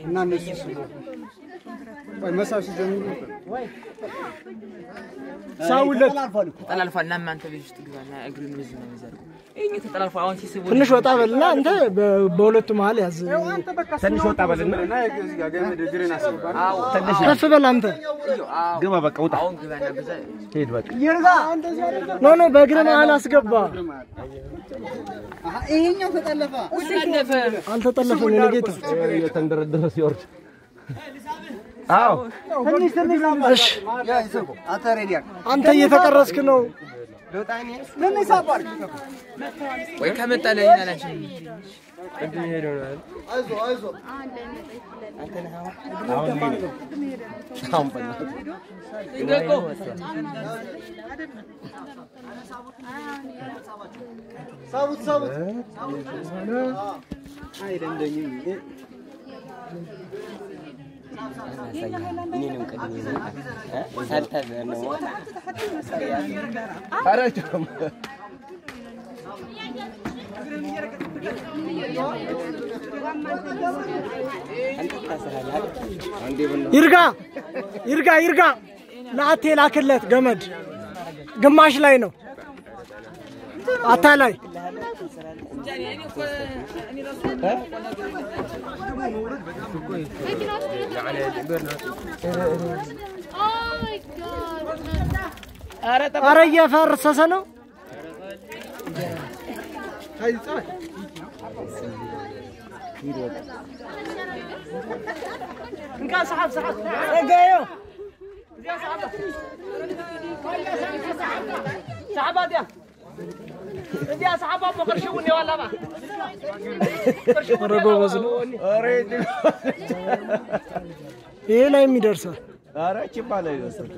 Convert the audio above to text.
እና እነሱ መሳብ ሲጀምሩ ሳውለት ተጠላልፏል። እና አንተ ቤት ውስጥ ግባና እግሩን በዚህ ነው የሚዘርገው። ይሄኛው ተጠላልፏል። አሁን ሲስቡ ትንሽ ወጣ በልና አንተ በሁለቱ መሀል ያዝ። ትንሽ ወጣ በልና ከፍ በል አንተ። ግባ፣ በቃ ውጣ፣ አሁን ግባና በዛ ሂድ በቃ። No no፣ በእግር መሀል አስገባ። ይሄኛው ተጠለፈ። አልተጠለፈም የኔ ጌታ። እየተንደረደረ ሲወርድ አዎ እሺ አንተ እየተቀረስክ ነው። ወይ ከመጣ ለኛ ላችን ሳቡት ሳቡት። ይርጋ ይርጋ ይርጋ፣ ለአቴ ላክለት ገመድ ግማሽ ላይ ነው። አታ ላይ አረ እየፈረሰሰ ነው። ኧረ ጎበዝ ነው። ይሄ ላይ የሚደርሳል። ኧረ ቺባ ላይ ይደርሳል።